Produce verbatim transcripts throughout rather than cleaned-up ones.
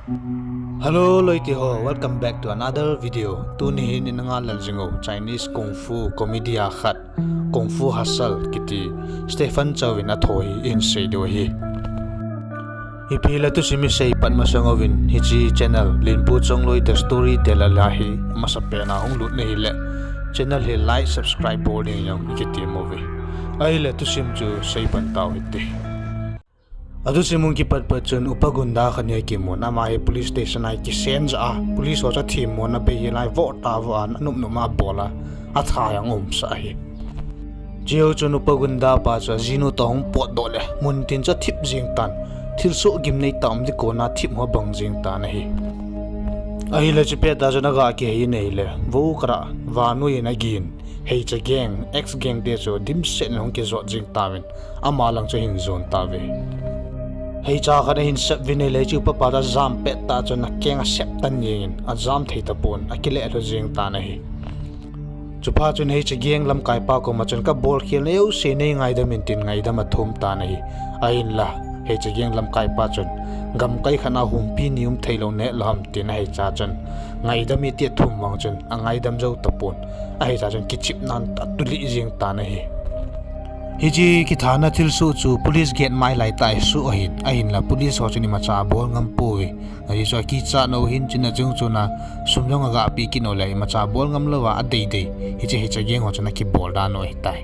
Hello loite ho, welcome back to another video. Tuni hin ina ngai lel jing u Chinese Kung Fu comedy a khat, Kung Fu Hustle kiti, Stephen Chow in atho hi ihin sei diu ahi. Ipi hile thusim isei pat masang uvin hiche channel Linpu Chongloi The Storyteller a hi amasapen a hung lut nahile channel hi like, subscribe bol ding jong ikitem uve. Ahile thusim chu sei pan tau hite. Athusim hung kipat pat chun upa gunda khat hi akimun, ama hi police station a hi kisen jeh a, police ho chu athemmona bei hilai vo ta vo a, anop nop a bol a, atha jong umsah ahi. Chujou chun upa gunda pa chu ajinu toh ahung potdoh le, muntin chu athip jeng tan, thilsoh gimnei tah um ding kona thip ho abang jeng tan ahi. Ahile chupet a chun aga kihei in ahile, vo kara, vannoi in agin, Heicha gang, ex gang te chu dimset in ahung kijot jeng tauvin, ama lang chu ahin jon tauve. Heicha khat ahin sep uvin ahile, hiche upa pa chu ajam pet tah chun akeng asep tan jengin, ajam thei tapon, akilelhu jeng tan ahi. Chuphat chun Heicha gang lamkaipa koma chun, kabolkhel na jouse nei ngaidam in tin ngaidam athum tan ahi. Ahinla Heicha gang lamkaipa chun, gamkai khat a humpi ni um theilou nahet lou ham tin Heicha chun ngaidam in ati athum vang chun angaidam jou tapon, Heicha chun kichepnan tah a atulih jeng tan ahi. Hiche kithana thilsoh chu police gate mai laitah a asoh ahin, ahinla police ho chun imacha abol ngam pouve. Ajeh chu akichat nau hin, chuna chung chuna sum jong agapeh kit nau le imacha bol ngam louva adeidei hiche Heicha gang ho chun akibol dan u ahitai.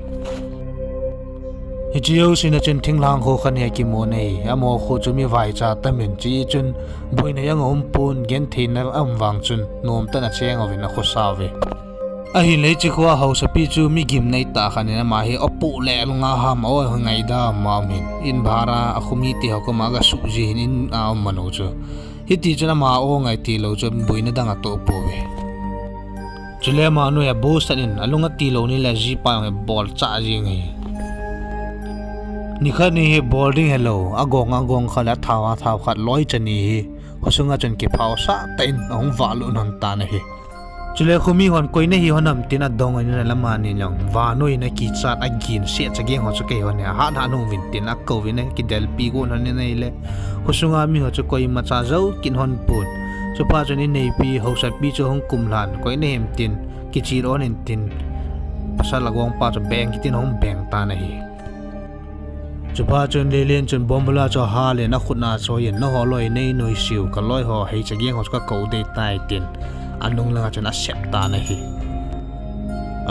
Hiche jouse na chun thinglhang kho khat hi akimun ahi, amaho kho chu mi vaicha tamin, chuin boina jong aumpon, gentheina aum vang chun nomtah in acheng uvin akhosa uve. Ahile hiche khoa haosapi chu mi gimnei tah khat in, ama hi apoh le lunga ham, aw, ngaidam a um hin, in bhara, akhomite ho koma agasuh ji hin, in a um manu chu. Hitichun ama aw ngai tilou chun boina dang atoh pouve. Chule ama noi a boss khat in alung atilou ni le jipa jong hi bolchah jeng ahi. Nikhat ni hi bol ding helou, agong agong khat le athao athao khat loicha ni hi khosunga chun kiphaosah tah in ahung vahlut lhon tan ahi. Chule khomi hon koi nahi hon ham tin adong in, alamani jong vannoi in akichat agin, Sehcha gang ho chu kei hon ahi, ahat hat hung uvin tin akouvin, akidelpi got lhon in ahile, khosunga miho chu koimacha jou kit lhon pon. Chuphat chun inneipi haosapi chu ahung kumlhan, koi nahim tin kichil lhon in tin, pasal agongpa chu beng kit in ahung beng tan ahi. Chuphat chun Lelen chun bombula chu ahal in akhut a achoiyin, nangho loi nei noiseu, kaloi ho Heicha gang ho chu kakou dei tai tin, anung langa chun asep tan ahi.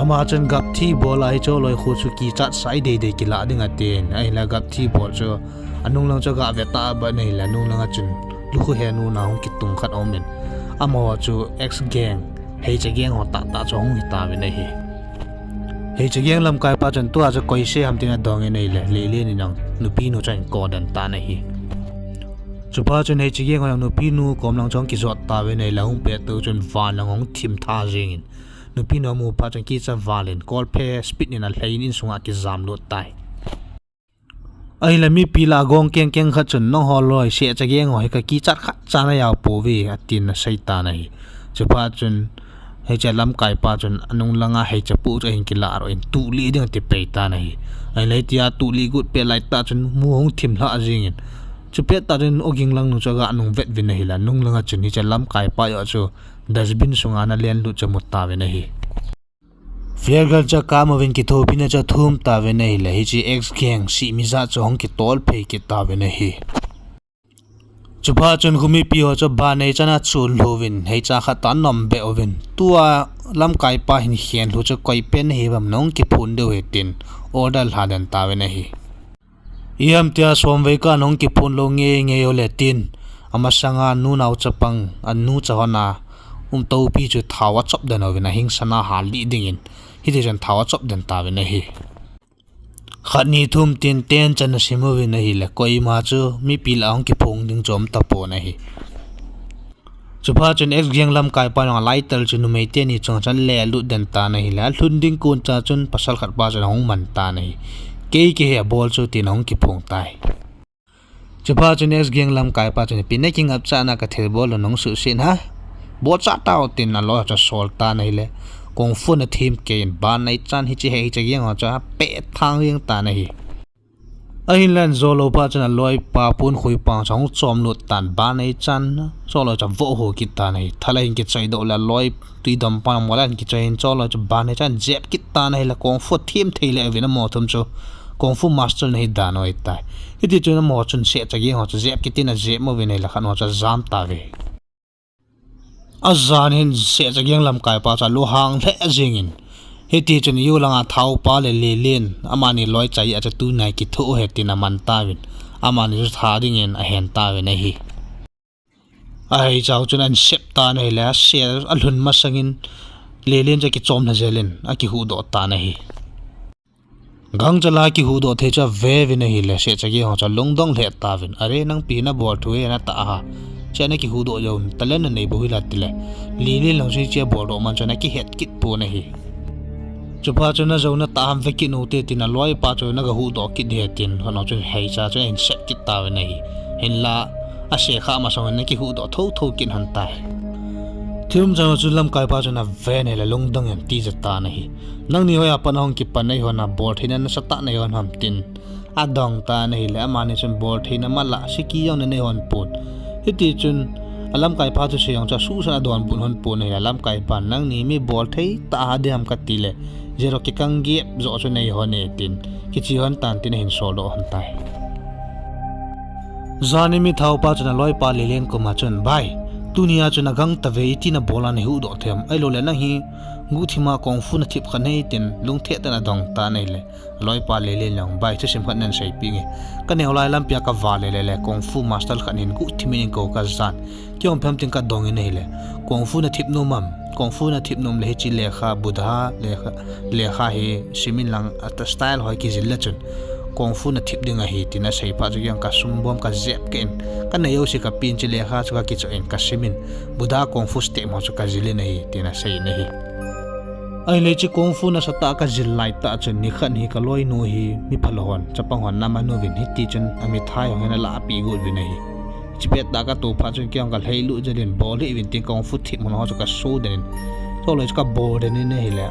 Ama chun gapthi bol a hiche loi khu chu kichatsah deidei kilah ding atin, ahinla gapthi bol chu anung lang chu agave tah ban ahile, anung langa chun lukhu henu na hung kitung khat aumin, amaho chu ex gang, Heicha gang ho tahtah chu ahung hitauvin ahi. Heicha gang lamkaipa chun tua chu koise ham tin adongin ahile, Lelen in jong nupinu chu ahin kou den tan ahi. Chuphat chun Heicha gang ho jong nupinu kom lang chu ahung kijot tauvin ahile, ahung pet tou chun van lang ahung thim tha jengin, nupinu amu phat chun kicha val in kolphe speed in alhei in insunga akijam lut tai. Ahinla mipi lah a gong kengkeng khat chun, nangho loi Sehcha gang ho hi kakichat khatcha najao pouve, atin asei tan ahi. Chuphat chun hiche lamkaipa chun anung langa Heicha pu chu ahin kilah doh in, tuhlih ding ati pei tan ahi. Ahinla hitia tuhlih got pet laitah chun mu ahung thim lhah jengin, chupet tah chun oging langnu chu aga nung vet uvin ahile, nung langa chun hiche lamkaipa joh chu dustbin sunga ana lenlut chu amu tauvin ahi. Fare gun chu akam uvin, kithopina chu athum tauvin ahile, hiche ex gang sihmi jat chu ahung kitol phei kit tauvin ahi. Chuphat chun khomipi ho chu ban neichan achun lhuvin, Heicha khat toh anom beh uvin, tua lamkaipa hin khen lhu chu koi pen nahi uvem, nahung kiphon diu ahi tin order lha den tauvin ahi. Iham tia somvei kah nahung kiphon lou ngei ngei ule tin, amasanga anunao chapang, anucha hon a um toupi chu thao achop den uvin, ahingsan a hal lih dingin, hitichun thao achop den tauvin ahi. Khat ni thum tin ten chan asim uvin ahile, koima chu mipi lah a hung kiphong ding chu aum tapon ahi. Chuphat chun ex gang lamkaipa jong a lighter chu numei teni chunga chun alelut den tan ahile, alhun ding koncha chun pasal khatpa chun ahung man tan ahi. Kei kahi abol chu tin ahung kiphong tai. Chuphat chun ex gang lamkaipa chun, ipi nakingapchatna, kathilbol lou nahung suhset ha, bolchah tao tin aloi chu asol tan ahile, kung fu na them kei in ban neichan hiche Heicha gang ho chu apeh thang jeng tan ahi. Ahinlah ahin jou lou phat chun aloipa Punkhui pa chu ahung chom lut tan, ban ei chan, chuleh chu avoh ho kit tan ahi. Thal ahin kichoi doh leh aloi tui dom pa mol ahin kichoi in, chuleh chu ban ei chan jep kit tan ahileh kung fu them thei leh uvin amaho thum chu kung fu master ana hi dan u ahitai. Hiti chun amaho chun Secha gang ho chu jep kit in ajep uvin ahileh khat ho chu ajam tauve. Ajan hin Secha gang lamkaipa chu alunghang lheh jingin, hiti chun U langa Thaupa le Lelen amani loi chai a chu tunai kithoh u ahi tin aman tauvin, amani chu tha dingin ahen tauvin ahi. Ahei chau chun ahin sep tan ahileh, ase alhun masangin Lelen chu akichom lha jel in akihuhdoh tan ahi. Gangchal a kihuhdoh thei chu ave uvin ahileh, Secha gang ho chu alungdong lheh tauvin, "Are, nangpi nabol thu hi ana tah a, hiche nakihuhdoh jou talent nanei bou hila," atile, Lelen jong chu hiche aboldoh man chu ana kihet kit pon ahi. Chuphat chun, "Najou natah ham, ve kit un te," tin aloipa chu, "Naga huhdoh kit ding ahi," tin khat ho chun Heicha chu ahin sep kit tauvin ahi. Hinlah ase kha masang in ana kihuhdoh thotho kit lhon tai. Thim chang chu lamkaipa chun aven ahileh lungdong in atija tan ahi. "Nangni hoiya pat nahung kipan, neihon a bol theina nasatah neihon ham?" tin adong tan ahileh, amani chun, "Bol theina malah siki jong nanei lhon pon." Hiti chun alamkaipa thusei jong chu asuhsan adonbut lhon pon ahileh, alamkaipan, "Nangni mi bol thei tah a ding ham kati leh, Zero kikang gep joh chu nei lhon e," tin kiche lhon tan tin ahin soldoh lhon tai. Jan in mi Thaupa chun aloipa Lelen koma chun, "Bai, tunia chun agang tave, iti nabol a nahuhdoh thei ham? Ahilouleh nang hi guhthim a kung fu nathip kha nei?" tin lungthim tah in adong tan ahileh, aloipa Lelen jong, "Bai, thusim khat nahin seipeh inge. Kaneo lai lampia kava lele leh kung fu master khat hin guhthim in eikou kajan. Kei jong phem tin kadong in ahileh, kung fu nathip nom am? Kung fu nathip nom leh hiche lekha, Buddha lekha, lekha hi simin lang, a style ho kijil leh chun kung fu nathip ding ahi," tin asei phat chu kei jong kasum bom kajep kah in, kanei jouse kapeh in hiche lekha chu kakichoh in kasimin, Buddha kung fu step ho chu kajil in ahi, tin asei in ahi. Ahileh hiche kung fu nasatah kajil laitah chun nikhat hi kaloinu hi mi phalou hon, chapang hon ana man uvin, hiti chun amithai jong hin alahpeh got uvin ahi. Hiche pettah katoh phat chun kei jong kalhailut jel in, bol hih uvin tin kung fu thip mun ho chu kaso den in, chuleh chu kabol den in ahileh,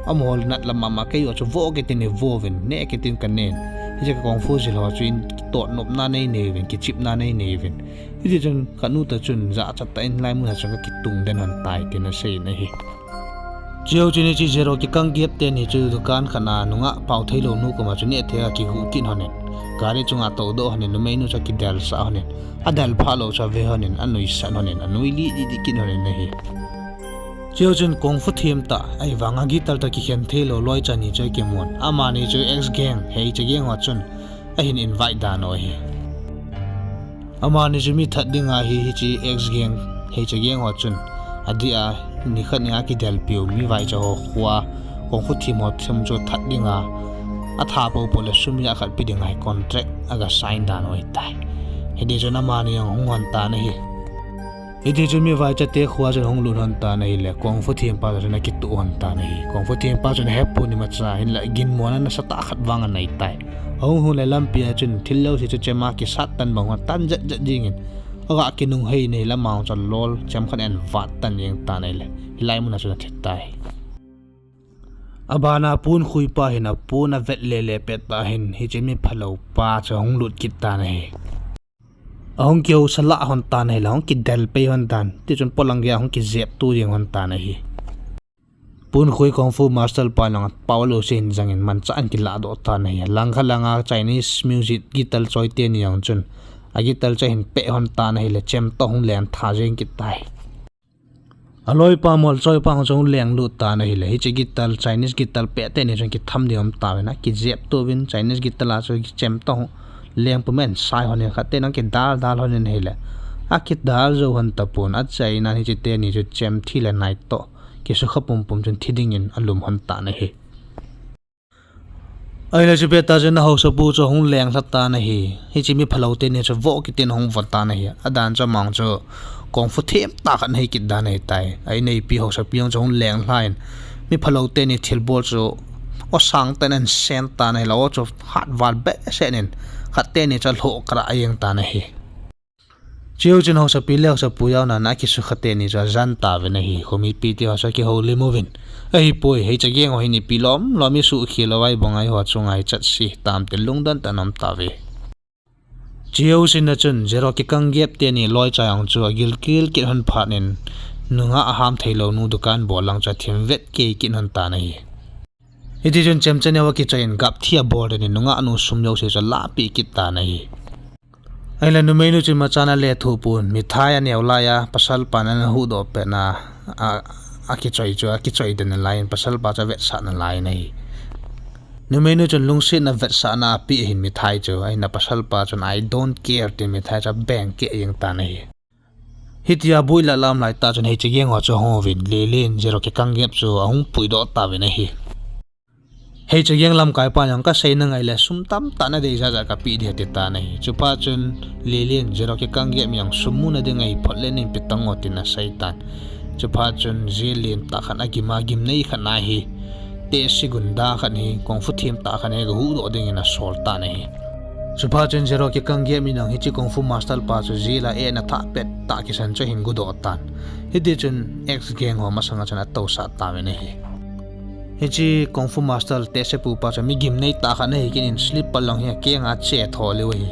amaho natlam mama kei joh chu voh kit in eivoh uvin, neh kit in kanen. Hiche ka kung fu jil ho chu in kitotnopna neinei uvin, kichepna neinei uvin. Hiti chun kanu toh chun jachat tah in hilai mun a chun kakitung den lhon tai, tin asei in ahi. Chujou chun hiche Zero kikang gep teni chu dukan khat a nungah pao theilou nu koma chu neh thei a kihuh kit lhon in, gari chunga toudoh lhon in, numeinu chu akidelsah lhon in, adel phat lou chu ave lhon in, anuisat lhon in, anui lih lih kit lhon in ahi. Chujou chun kung fu them tah, ahivanga guitar toh kikhen theilou loi chani chu akimun. Amani chu X gang, Heicha gang ho chun ahin invite dan u ahi. Amani chu mi that dinga hi, hiche X gang, Heicha gang ho chun adeh a nikhat nia kidelpiu mi vaicha ho khoa kung fu them ho thum chu that dinga, atha poupou leh sum jah khat pe dinga hi contract aga sign dan u ahitai. Hiti chun amani jong ahung lhon tan ahi. Hiti chun mi vaichate khoa chun ahung lut lhon tan ahileh, kung fu thempa chun akitoh lhon tan ahi. Kung fu thempa chun ahepon imacha hinlah ginmona nasatah khat vang aneitai. Ahung hung leh lampia chun thil jouse chu chem a kisat tan bang hon tan jet jet jingin, aga kinunghei in ahileh ama jong chu alol chem khat in avat tan jeng tan ahileh, hilai mun a chun athi tai. Abana Punkhui pa hin apon avet lele pettah hin hiche mi phalou pa chu ahung lut kit tan ahi. Ahung kihousa lah lhon tan ahileh, ahung kidel pei lhon tan. Tichun polang geiya ahung kijepto jeng lhon tan ahi. Punkhui kung fu master pa jong apao lou se hin jangin manchah in kilahdoh tan ahi. Langkhat langa Chinese music guitar choi teni jong chun a guitar chu ahin peh lhon tan ahileh, chemtoh hung leng tha jeng kit tai. Aloipa molchoipa jong chu ahung lenglut tan ahileh, hiche guitar, Chinese guitar peh teni chun kitham ding aum tauvin, akijepto uvin, Chinese guitar a chu chemtoh leng pumin sai lhon in, khat teni jong kidal dal lhon in ahileh, akidal jou lhon tapon, achaina hiche teni chu chem thi le nai toh kisukha pumpum chun thi dingin alum lhon tan ahi. Ahileh chu pettah chun ahaosapu chu ahung lenglha tan ahi. Hiche mi phalou teni chu voh kit in ahung vo tan ahi. Adan chu ama jong chu kung fu themtah khat anei kit dan ahitai. A inneipi haosapu jong chu ahung lenglha in, mi phalou teni thilbol chu aw sangtah in ahin sen tan ahileh, aw chu hatval behseh in, khat teni chu alhoh karah jeng tan ahi. Chujou chun haosapi le haosapu jaona a kisukha teni chu ajan tauvin ahi. Khomipi te ho chu akihoulim uvin, ahipoi, Heicha gang ho hi nipi lom lom isuhkhel uva ibang a eiho chunga ichat se hitam tin lungdon tah in aum tauve. Chujou chun Jero Kikang Gep teni loicha jong chu agilkel kit lhon phat in, nungah aham theilou nu dukan bol lang chu athim vet kei kit lhon tan ahi. Hitichun Chemcha neo akichoi in gapthi abol in, nungah nu sum jouse chu alahpeh kit tan ahi. Ahile numeinu chun machan alethuh pon, mithai aneo laiya pasalpan ana huhdoh petna a, akichoi chu, akichoi den nalai in, pasalpa chu avetsah nalai in ahi. Numeinu chun lungsetna vetsahna apeh ahin mithai chu, ahinla pasalpa chun I don't care tin mithai chu abeng keh jeng tan ahi. Hitia builah lam laitah chun Heicha gang ho chu ahung uvin, Lelen, Jero Kikang Gep chu ahung puidoh tauvin ahi. Heicha gang lamkaipan jong, kasei nangai le sum tamtah nadei jatjat kapeh ding ati tan ahi. Chuphat chun Lelen, Jero Kikang Gep jong sum muna ding ahi, photlen in pe tang o tin asei tan. Chuphat chun jail lentah khat, agim a gimnei khat ahi, tehse gunda khat hi, kung fu themtah khat hi gahuhdoh dingin asol tan ahi. Chuphat chun Jero Kikang Gep in jong hiche kung fu master pa chu jail a etna thah pettah kisan chu ahin gudoh tan. Hitichun X gang ho masanga chun atousah tauvin ahi. Hiche kung fu master tehsepu pa chu mi gimnei tah khat ahi kit in, slipper lang hi akenga ache tho lheh u ahi.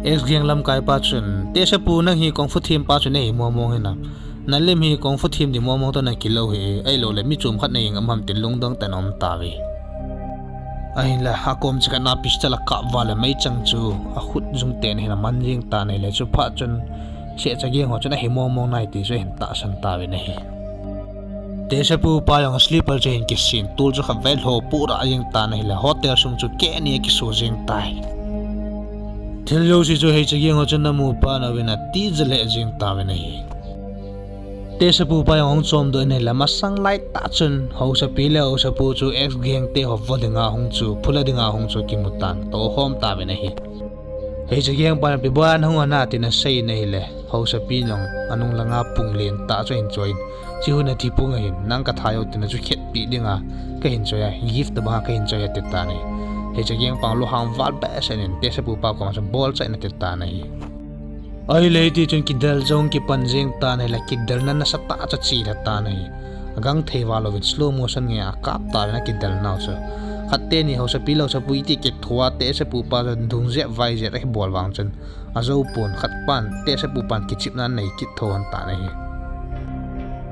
X gang lamkaipa chun, Tehsepu, nang hi kung fu thempa chu nahi mongmong hinam? Nalim hi kung fu them ding mongmong toh nakilou hi, ahilouleh mi chom khat nahi ngam ham tin lungdong tah in aum tauve. Ahinla akom chekhat na pistol akap uva le meichang chu akhut jung teni hin aman jeng tan ahile, chuphat chun Sehcha gang ho chun ahi mongmong nai ti chu ahin tahsan tauvin ahi. Tehsepu pa jong slipper chu ahin kisin, tol chu khatvei lhoh pura jeng tan ahile, hotel sung chu kehni akiso jeng tai. Thil jouse chu Heicha gang ho chun amu phat uvin atija lheh jeng tauvin ahi. Tehsepu pa jong ahung chomdoh in ahile, masang laitah chun haosapi le haosapu chu X gang te ho vo dinga hung chu, phula dinga hung chu akimu tan, toukhom tauvin ahi. Heicha gang pan, Ipi bola nahung ham? tin asei in ahile, haosapi jong anung langa pung lentah chu ahin choi in, Hiche hun a thi pung ahin, nang kathat jou teng le chu khetpeh dinga kahin choi a, gift tobanga kahin choi ati tan ahi. Heicha gang pan lunghang val behseh in tehsepu pa koma chu bolcha in ati tan ahi. Ahile hitichun kidel jong kipan jeng tan ahile, kidelna nasatah chu achelha tan ahi. Agangthei val louvin slow motion ngeiya akap tauvin akidelnau chu. Khat teni haosapi le haosapu iti kithoa tehsepu pa chu dungjep vaijep akibol vang chun, ajou pon, khatpan tehsepu pan kichepna anei kit tho lhon tan ahi.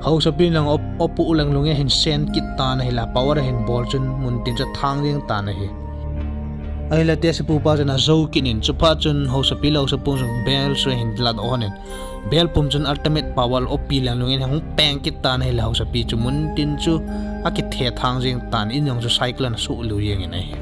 Haosapin jong o, opoh leng lungin ahin sen kit tan ahile, power ahin bol chun muntin chu athang jeng tan ahi. Ahile tehsepu pa chun ajou kit in, chuphat chun haosapi le haosapu chun bell chu ahin ladoh lhon in, bell pum chun ultimate power opi leng lungin ahung peng kit tan ahile, haosapi chu muntin chu akithe thang jeng tan, in jong chu cyclone asuh lheh jengin ahi.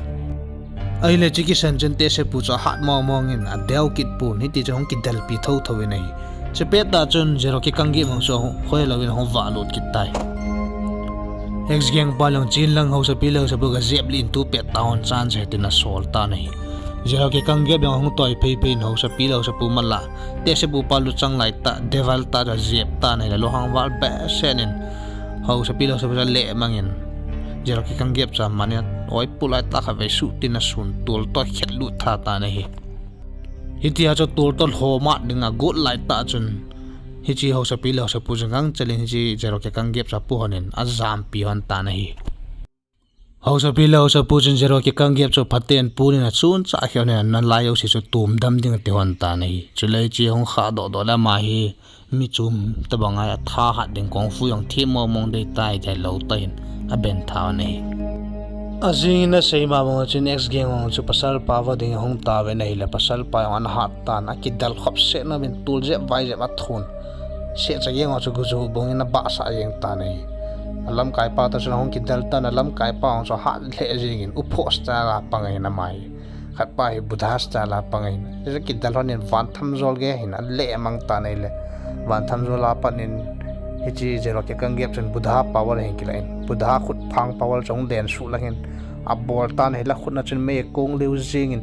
Ahile hiche kisan chun tehsepu chu ahat mongmong in adeu kit pon, hitichun ahung kidelpi thotho in ahi. Chupet tah chun Zero Kikang Gep jong chu ahung, khoilouvin ahung vahlut kit tai. X gang pa jong chen lang haosapi le haosapu gajep lih in tu pet tauvin chan chu hitin asol tan ahi. Zero Kikang Gep jong ahung toi phei phei in haosapi le haosapu mala, tehsepu pa luchang laitah, devil tah chu ajep tan ahile, lunghang val behseh in haosapi le haosapu chu alehmang in, Zero Kikang Gep chu aman in, oipu laitah khatvei suhtin asun, tol toh akhetlut tha tan ahi. Hitia chu tol toh lhomat dinga agot laitah chun, hiche haosapi le haosapu chu gangchel in hiche Zero Kikang Gep chu apu lhon in ajampi lhon tan ahi. Haosapi le haosapu chun Zero Kikang Gep chu phaten pon in achonchah khe lhon in, ana lai jouse chu tomdam ding ati lhon tan ahi. Chule hiche hung khahdoh doh le ama hi mi chom tobanga athahat ding, kung fu jong them mongmong dei tai, tia lou tah in aben tha lhon ahi. Ajing in asei ma bang chun X gang ho chu pasal pa vo ding ahung tauvin ahile, pasal pa jong ana hat tan, akidel khopset nauvin tol jep vai jep athon, Sehcha gang ho chu gujo bang in abahsah jeng tan ahi. Alamkai pa toh chun ahung kidel tan, alamkai pa jong chu ahat lheh jeng in, uphoh style a pang ahin ama hi. Khatpa hi Buddha style a pang ahin. Hichu kidel lhon in van thamjol gei hin alehmang tan ahile, van thamjol a pat in hiche Zero Kikang Gep chun Buddha power ahin kilah in, Buddha khutphang power chu ahung lensuh lang in abol tan ahile, akhut na chun mei akong lheh jeng in,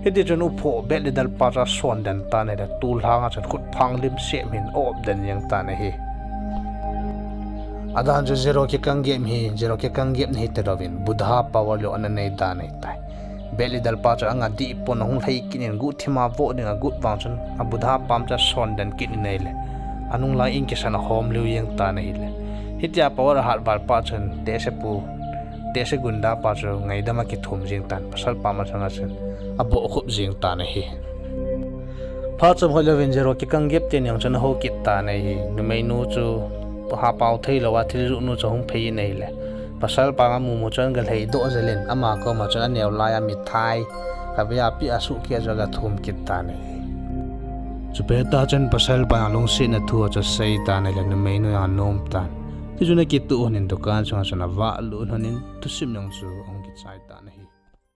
hitichun uphoh bet le del pa chu ason den tan ahile, tol lhang a chun khutphang lim sem hin a-op den jeng tan ahi. Adan chu Zero Kikang Gep hi Zero Kikang Gep nahi tilouvin, Buddha power jong ana nei dan ahitai. Bel idal pa chu anga dih pon ahung lhai kit in guhthim a voh ding agot vang chun abu dahpa chu ason den kit in ahile, anung lai in kisan ahom lheh jeng tan ahile. Hitia power ahat val pa chun tehse pu, tehse gunda pa chu ngaidam a kithum jeng tan, pasal pa masang a chun abohkhup jeng tan ahi. Phat chomkhat louvin Jero kikang gep teni jong chun ahou kit tan ahi. Numeinu chu hapao theilou a thil juh nu chu ahung phei in ahile, pasal pa amu mu chun galhei doh jel in ama koma chun aneo lai a mithai kavei a pi a suhkeh chu agathum kit tan ahi. Chupet tah chun pasal pa jong lungsetna thu chu asei tan ahile numeinu jong anom tan. Tichun akitoh lhon in dukan sunga chun avah lut lhon in thusim jong chu ahung kichai tan ahi.